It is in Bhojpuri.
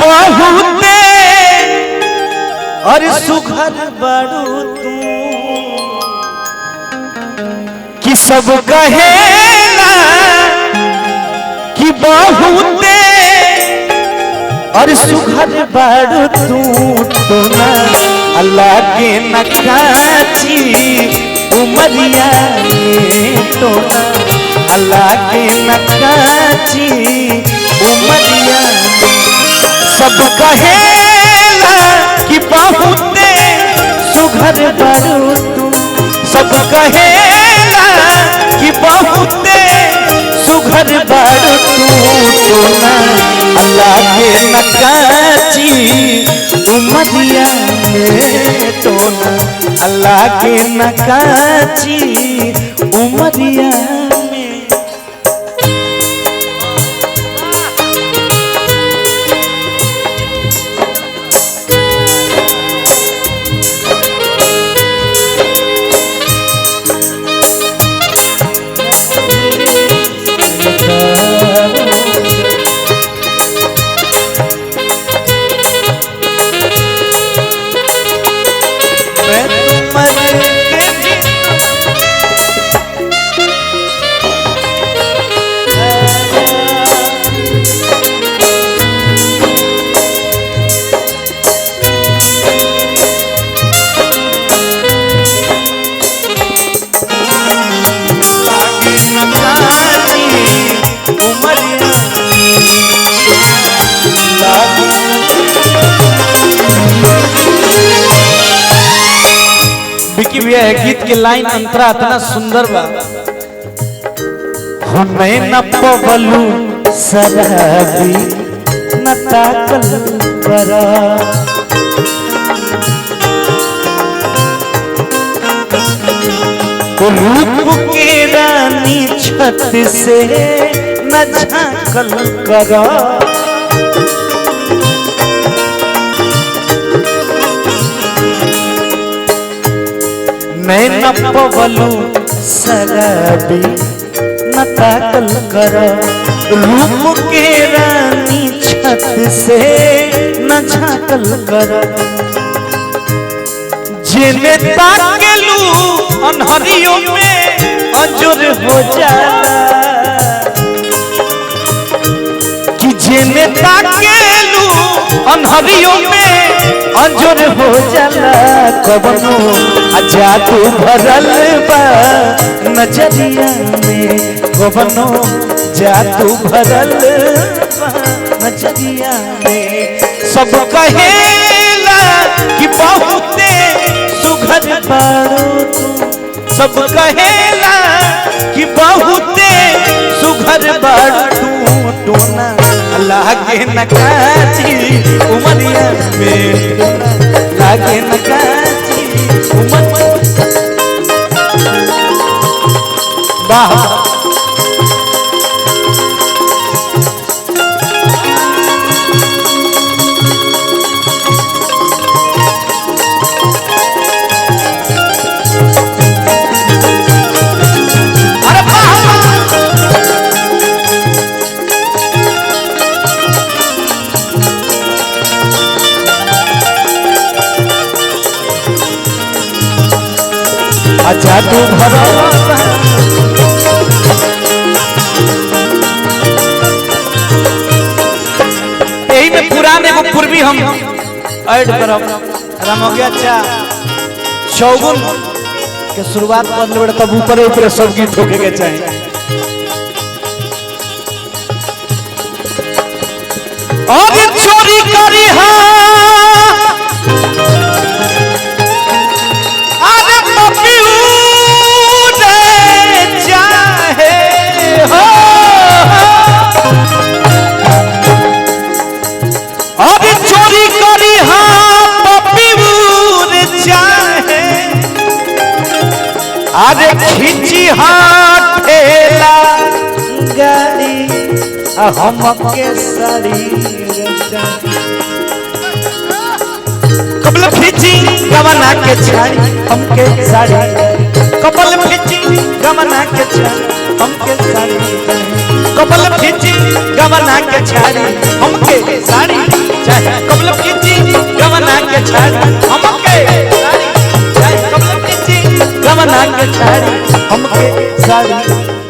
बहुते और सुघर बारू तू कि सब कहेला कि बहुते और सुघर बारू तू तो ना अल्लाह के नकाची उमरिया में तो ना अल्लाह के नकाची उमरिया में। सब कहेला कि बहुते सुघर बारू तू, सब कहेला कि बहुते सुघर बारू तू तो ना अल्लाह के नकाची उमरिया में तो ना अल्लाह के नकाची उमरिया में। मैं तो मर के भी लागे नकाची उमरिया लागे। विकी भैया है गीत के लाइन अंतरा इतना सुंदर बा। हमें न पवलू शराबी न ताकल करा, रूप के रानी छत से न झांकल करा। मैं न पवलू शराबी न ताकल कर, रूप के रानी छत से न झांकल कर। जेने ताकेलू अनहरियों में अंजुर हो जाला, कि जेने ताकेलू अनहरियों में अंजुर हो जाला। कवनो जादू भरल बा नजरिया में, कवनो जादू भरल बा नजरिया में। सब कहेला कि बहुते सुघर बारू तू, सब कहेला कि बहुते सुघर बारू तू टोना लागे नकाची उमरिया में, लागे नकाची उमर। वाह अरे वाह। जादू भरल बा। एही में पुरान एगो पूर्वी हम ऐड करब रामोगिया अच्छा चौगुन के शुरुआत कर लेबे तब ऊपर ऊपर सब गीत होके के चाही। और चोरी करी हा अरे पपियू रे चाहे हो, अरे चोरी करी हा पपियू रे चाहे, अरे खींची हा ठेला गाड़ी हमके साड़ी कबल खींची गमना के छाड़ी हमके साड़ी, कबल खींची गमना के छाड़ी हमके साड़ी, कबल खींची गमना के छाड़ी हमके साड़ी। के छाड़ी हमके साड़ी चाही, कबले बेची गवना के छाड़ी हमके साड़ी।